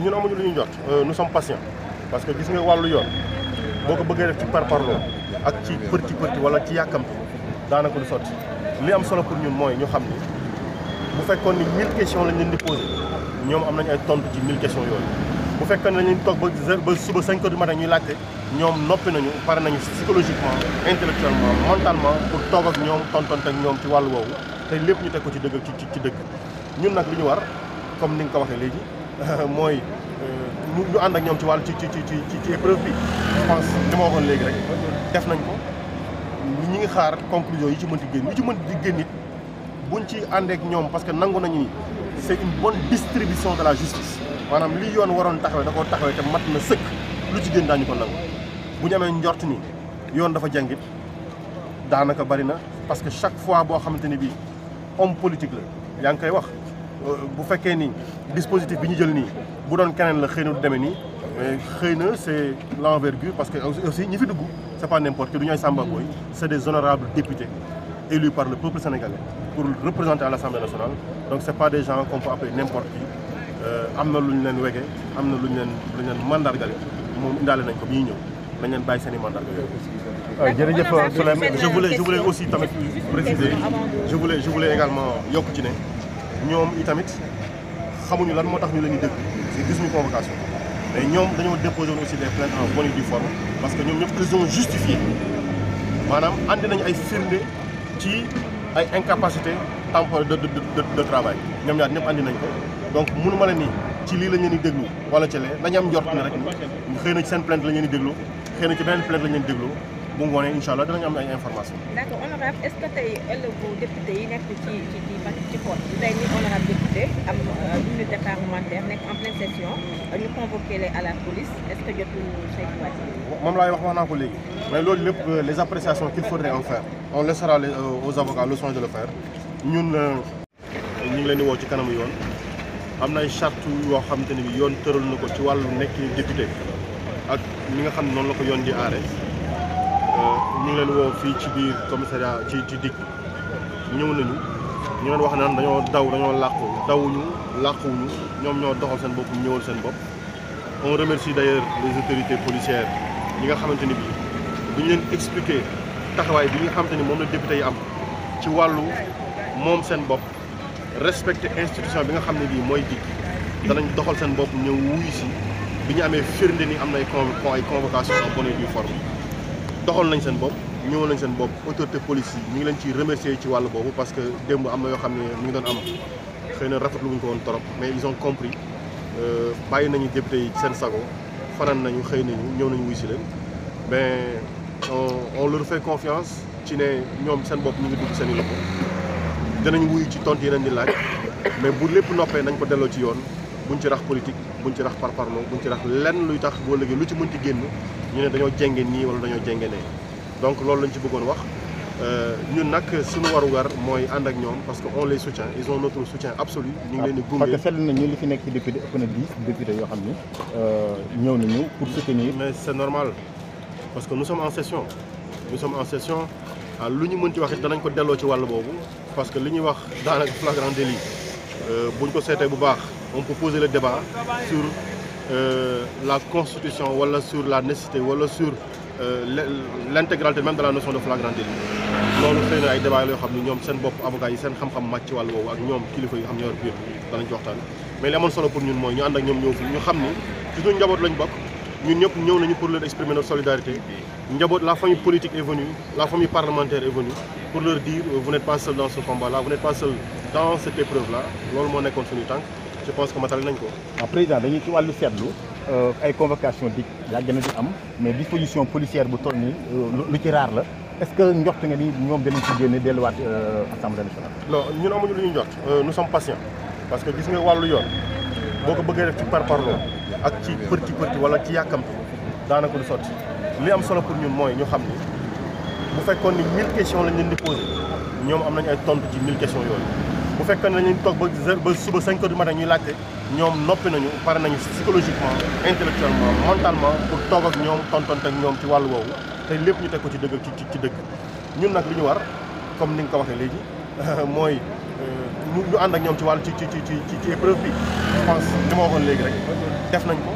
ñun amuñu lu ñu jot nous sommes patients parce que gis nga wàllu yoon boo ko bëggee def ci parparloo ak ci përti wala ci yàkkamti daanaka du sotti li am solo pour ñun mooy ñu xam ni bu fekkoon ni 1000 questions lañ leen di posé ñoom am nañu ay tontu ci 1000 questions yooyu bu fekkoon ne dañuy toog ba suba 5 heures du matin ñuy laajte ñoom noppi nañu pare nañu psychologiquement intellectuellement mentalement pour toog ak ñoom tontonte ak ñoom ci wàllu woowu te lépp ñu teg ko ci dëgg ci dëgg ñun nag li ñu war comme ni nga ko waxee léegi mooy ñu ànd ak ñoom ci wàllu ci épreuve bi je pense li ma waxoon léegi rek def nañ ko ñi ngi xaar conclusion yi ci mënti génn yi ci mënti di génn it buñ ci àndee ak ñoom parce que nangu nañu ni c'est une bonne distribution de la justice maanaam li yoon waroon taxawee da koo taxawee te mat na sëkk lu ci génn daañu ko nangu bu ñu amee njort ni yoon dafa jàngit daanaka bari na parce que chaque fois boo xamante ni bii homme politique la yaa ngi koy wax bu fekkee ni dispositif bi ñu jël nii bu doon keneen la xëy na du demee nii mais xëy na c'est l'envergure parce que aussi ñi fi dugg c'est pas n'importe qui du ñooy Samba Boy c'est des honorables députés élus par le peuple sénégalais pour représenter à l'Assemblée nationale donc c'est pas des gens qu'on peut appeler n'importe qui am na lu ñu leen wege am na lu ñu leen mandargale moom indaale nañ ko bi ñuy ñëw nañ leen bàyyi seen i mandarga yooyu. jërëjëf Souleymane je voulais aussi tamit préciser je voulais également yokk ci ne ñoom itamit xamuñu lan moo tax ñu leen di dégg c'est gisuñu convocation mais ñoom dañoo déposé aussi des plaintes en bonne et due forme parce que ñoom ñëpp ils ont justifié maanaam andi nañu ay firnde ci ay incapacité temporaire de travail ñoom ñaar ñëpp andi nañ ko donc mënu ma la ni ci lii lañ leen di déglu wala ci lee dañu am njort ne rek xëy na ci seen plainte lañ leen di déglu xëy na ci beneen plainte lañ leen di déglu bu ngoonee incha allah dinañ am ay information. d'accord honorable est-ce que tey ëllëgu député yi nekk ci poste tey ni honorable député am immunité parlementaire nekk en pleine session ñu convoqué leen à la police est-ce que jotul saytuwaat moom laay wax naa ko léegi mais loolu lépp les appréciations qu'il faudrait en faire on laissera aux avocats le soin de le faire ñun ñu ngi leen di woo ci kanamu yoon am na ay charte yoo xamante ne bi yoon tëral na ko ci wàllu nekk député ak li nga xam ne noonu la ko yoon di aare ñu ngi leen woo fii ci biir commissariat ci DIC ñëw nañu ñu leen wax naan dañoo dañoo làqu dawuñu làquwuñu ñoom ñoo doxal seen bopp ñëwal seen bopp on remercie d'ailleurs les autorités policières ñi nga xamante ni bii bu ñu leen expliquer taxawaay bi nga xamante ni moom la député yi am ci wàllu moom seen bopp respecter institution bi nga xam ne bii mooy DIC danañ doxal seen bopp ñëw wuyu si bi ñu amee firnde ni am na ay convocation en bonne et due forme doxal nañ seen bopp ñëwal nañ seen bopp autorité police yi ñu ngi leen ci remercier ci wàll boobu parce que démb am na yoo xam ne mi ngi doon am xëy na rafetlu wuñ ko woon trop mais ils ont compris bàyyi nañu député yi seen sago fanaan nañu xëy nañu ñëw nañu wuy si leen mais on leur fait confiance ci ne ñoom seen bopp ñu ngi dugg seen i loxo dinañ wuyu ci tontu yeneen di laaj mais bu lépp noppee nañ ko delloo ci yoon buñ ci rax politique buñ ci rax parparloo buñ ci rax lenn luy tax boo léegi lu ci mënti génn ñu ne dañoo jenge nii wala dañoo jenge nee donc loolu lañ ci bëggoon wax ñun nag suñu warugar mooy ànd ak ñoom parce que on les soutient ils ont notre soutien absolu ñu ngi leen di gunge. parce que seetlu nañu li fi nekk ci député ëpp na 10 députés yoo xam ni ñëw nañu pour soutenir. mais c'est normal parce que nous sommes en session lu ñu mën ci wax it danañ ko delloo ci wàll boobu parce que li ñuy wax daanaka flagrant délit buñ ko seetee bu baax on peut poser le débat sur la constitution wala sur la nécessité wala sur l'intégralité même de la notion de flagrant délit loolu xëy na ay débat yoo xam ni ñoom seen bopp avocats yi seen xam-xam màcc ci wàll boobu ak ñoom kilifa yi xam ñoo yor biir danañ ci waxtaan mais li amoon solo pour ñun mooy ñu ànd ak ñoom ñëw fi ñu xam ni ci suñu njaboot lañ bokk ñun ñëpp ñëw nañu pour leur exprimer notre solidarité njaboot la famille politique est venue la famille parlementaire est venue pour leur dire vous n'êtes pas seul dans ce combat là vous n'êtes pas seul dans cette épreuve là loolu moo nekkoon suñu tànk je pense que matal nañ ko. waaw président dañuy ci wàllu seetlu ay convocation DIC yàgg na di am mais disposition policière bu toll nii lu ci raar la est-ce que njort nga ni ñoom danañ ci génne delluwaat assemblée nationale. non ñun amuñu lu ñu njort nous sommes patients parce que gis nga wàllu yoon boo ko bëggee def ci parparloo ak ci përti wala ci yàkkamti daanaka du sotti li am solo pour ñun mooy ñu xam ni bu fekkoon ni 1000 questions lañ leen di posé ñoom am nañu ay tontu ci 1000 questions yooyu bu fekkoon ne dañuy toog ba suba 5 heures du matin ñuy laajte ñoom noppi nañu pare nañu psychologiquement intellectuellement mentalement pour toog ak ñoom tontonte ak ñoom ci wàllu woowu te lépp ñu teg ko ci dëgg ci dëgg ñun nag li ñu war comme ni nga ko waxee léegi mooy ñu ànd ak ñoom ci wàllu ci épreuve bi je pense li ma waxoon léegi rek def nañ ko